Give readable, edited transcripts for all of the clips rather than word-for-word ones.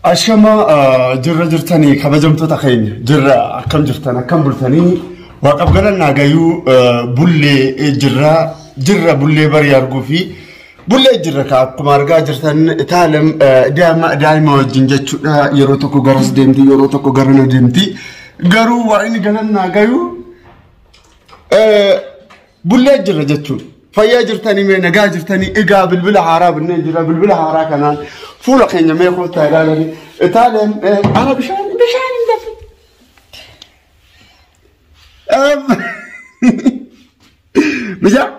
Ashama jirra jirtanii kabajamtoota keenya jirra akkam jirtan akkam bultanii waaqaaf galannaa gayuu bullee jirra jirra bullee barii arguu fi bullee jirra ka akkuma argaa jirtan Itaalem daa'ima wajjin jechuudha yeroo tokko garas deemti yeroo tokko garana deemti garuu waaqni galannaa gayuu bullee jirra jechuudha. Fayyaa jirtanii mee nagaa jirtanii egaa bilbila haaraa binnee jira bilbila haaraa kanaan fuula keenya mee koottaa ilaalanii Itaalem ara bishaan bishaan hin dafi. Bishaan.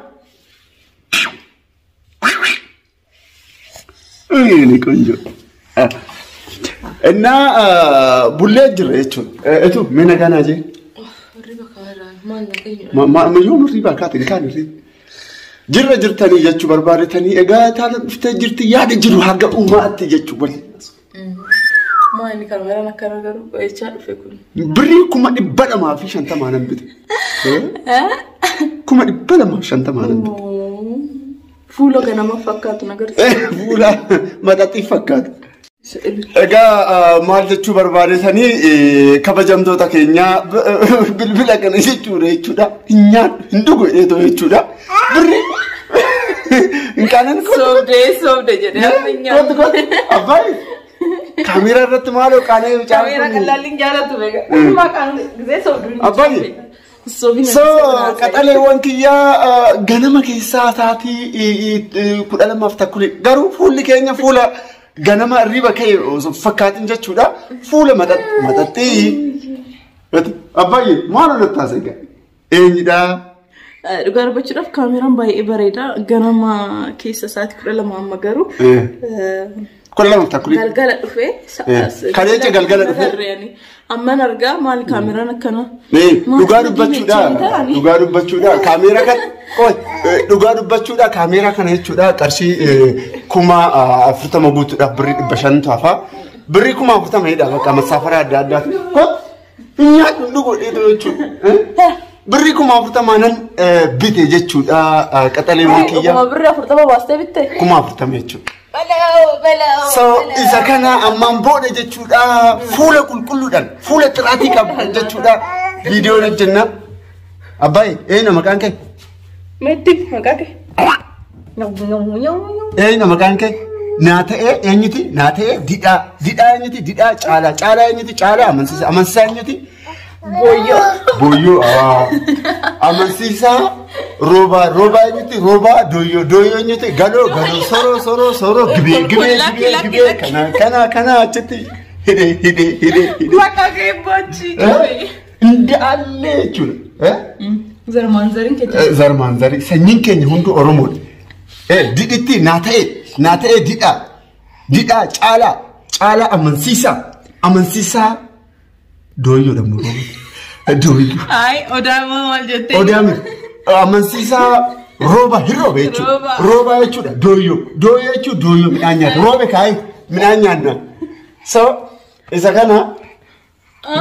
Ini ቆንጆ እና bullee jira jechuudha. Etu mee nagaa naa jee. Yoom hirriibaa kaate hin kaane hirriiba. Jirra jirtanii jechuu barbaadetanii egaa Itaalem dhuftee jirti yaada jiru haga uumaatti jechuu waliin. Maali kaameraan akkana garuu eechaa dhufe kun? Birrii 250,000 nan bite. 250,000 nan bite. Fuula ganama fakkaatu nagarsiisa. Fuula maxaxii fakkaatu. Egaa maal jechuu barbaadetanii kabajamtoota keenyaa bilbila kana jechuudha jechuudha. Hin nyaadhu hin dhugu jedheetoo jechuudha. Birrii hin qaanan Soobdee soobdee jedhee hin nyaadhu. Kootu abbaayi kaameeraa irratti maaloo qaanee mucaan Kaameeraa qalaalli hin jaalatu beeka. Maqaan gisee soobduu hin Abbaayi. So qaxaleewwan kiyyaa ganama keessaa sa'aatii 12:20 garuu fuulli keenya fuula ganama hirriba ka'e osoo fakkaatin jechuudha. Fuula maxaxii. Abbaayye maal natti haasa'e eenyudha? Dhugaa dubbachuudhaaf kaameraan baay'ee bareeda. Ganama keessa sa'aatii 12 amma garuu 12:20. Galgala dhufee. Kaleecha galgala dhufee. Amman argaa maali kaameraan akkana? Dhugaa dubbachuudha. Dhugaa dubbachuudha. Kaameeraa kana dhugaa dubbachuudha. Kaameeraa kana jechuudha qarshii 40,000 guutuudhaaf birrii 500 hafa. Birrii 40,000 hidha bakka masaafaraa adda addaa. Nyaadhu dhugu dheetu jechuudha. Birrii 40,000 nan bite jechuudha qaxaleewwan kiyya. Birrii 40 baastee bitte? 40,000 jechuudha. Bala'oo bala'oo. So isa kana ammaan booda jechuudha fuula qulqulluudhaan fuula xiraatii qabu jechuudha viidiyoon hojjenna. Abbaayee eenyu maqaan kee? Meetti maqaa kee? Eenyu maqaan kee? Naa ta'ee eenyuti? Naa ta'ee didhaa didhaa eenyuti? Didhaa caalaa caalaa eenyuti? Caalaa amansiisaa amansiisaa eenyuti? Booyyoo. Booyyoo amansiisaa roobaa roobaa eenyuti? Roobaa dooyyoo dooyyoo eenyuti? Galoo galoo soroo soroo soroo gibee gibee gibee gibee kana kana kana achitti hidhee hidhee hidhee hidhee. Maqaa kee bochii. Indaallee jechuudha. Zarmaanzariin keenya. Zarmaanzarii sanyiin keenya hunduu Oromoodha. Didhitti naa ta'ee didhaa didhaa caalaa caalaa amansiisaa amansiisaa dooyyoodha moo dooyyoo. Ayi odaa maal jettee? Odaa miti amansiisaa rooba hin roobe jechuudha. Rooba jechuudha dooyyoo dooyyoo jechuun dooyyoo midhaan nyaata roobe kaayee midhaan nyaanna. So isa kana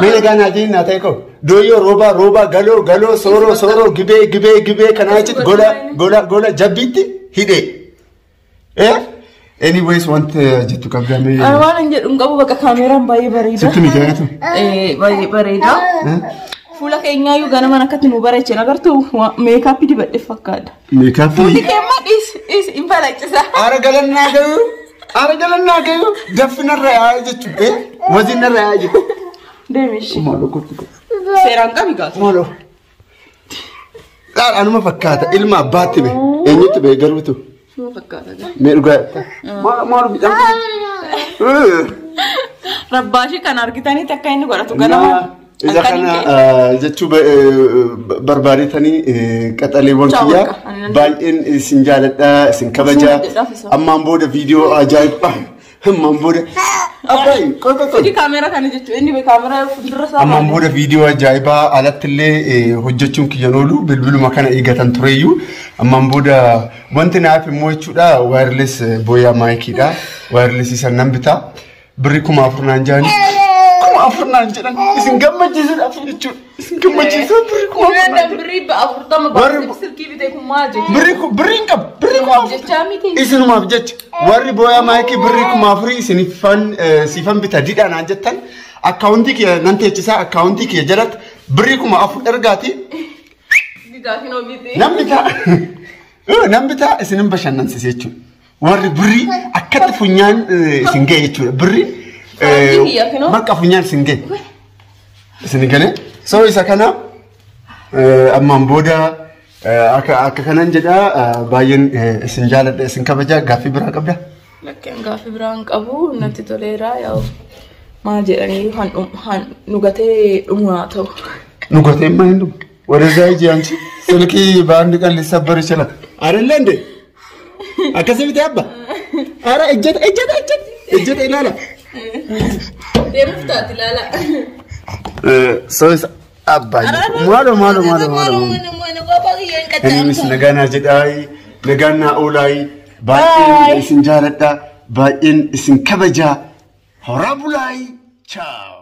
mee nagaa naa jee naa ta'e koo dooyyoo rooba rooba galoo galoo sooroo sooroo gibee gibee gibee kanaa jechuudha gola gola gola jabbiitti hidhee. Anyways wanta jettu qabdamee. Waan hin jedhu hin qabu bakka kaameraan baay'ee bareeda. Sitti mijaa'atu. Baay'ee bareeda. Fuula keenyaayyuu ganamaan akkatti nu bareechin agartuu meekaappii dibadhe fakkaata. Meekaappii. Fuulli keemmaa dhiis dhiis hin balaqqisa. Aara galannaa gayuu aara galannaa gayuu daffinarra yaa'aa jechuudha. Wazinarra yaa'aa jechuudha. Deemishi. Maaloo kottu. Seeraan qabi gaasa. Maaloo. Laal anuma fakkaata ilma abbaatti bee eenyutti bee garuutu. Suma fakkaata. Mee dhugaa. Maal maal midhaan. Rabbaashii kan argitanii takka inni godhatu ganama. Isa kana jechuu barbaadetanii qaxaleewwan kiyyaa baay'een isin jaaladha isin kabaja. Ammaan booda viidiyoo ajaa'ibaa ammaan booda abbaay qoy qoy qoy. Kaameeraa kana jechuun inni kaameeraa fuuldura isaa. Ammaan booda viidiyoo ajaa'ibaa alatti illee hojjechuun kiyyan oolu bilbiluma kana eegatan tureyyuu ammaan booda wanti naaf immoo jechuudha wireless booyaa maayikiidha. Wireless isa nan bitaa birrii 4,000 naan jaani. 4000 naan jedhan isin gammachiisuudhaaf jechuudha. Isin gammachiisuudhaaf birrii 4000 naan jedhan. Birrii 40 baasee silkii bitee kun maal jechuudha? Birrii birrii hin qabu. Birrii 4000. Jechaa miti. Isinumaaf jecha warri booyaa maayikii birrii 4000 isinifan siifan bita didhaa naan jettan akkaawuntii kiyya nan teechisaa akkaawuntii kiyya jalatti birrii 4000 ergaati. Nan bitaa. Nan bitaa isinin bashannansiise jechuudha. Warri birrii akkatti funyaan isin ga'e jechuudha. Birriin bakka funyaan isin ga'e. Isin galee soo isa kana ammaan booda akka kanan jedhaa baay'een isin jaaladha isin kabajaa gaaffii biraa qabdaa? Lakkeen gaaffii biraa hin qabu natti toleera yaa'u maal jedhanii nu gatee dhumu haa ta'u. Nu gatee maa hin dhumu? ወደዛ ሂጂ አንቺ ስልኪ በአንድ ቀን ሊሰበር ይችላል አይደለ እንዴ? akkasii miti abba ኧረ እጀት እጀት እጀት እጀት ilaala. Deemuuf taati ilaala. ሰው abbaa maalo maalo maalo maalo. Innis nagaa jedhaa nagaa naa oolaa baay'een isin jaaladha baay'een isin kabajaa horaa bulaa chaaw.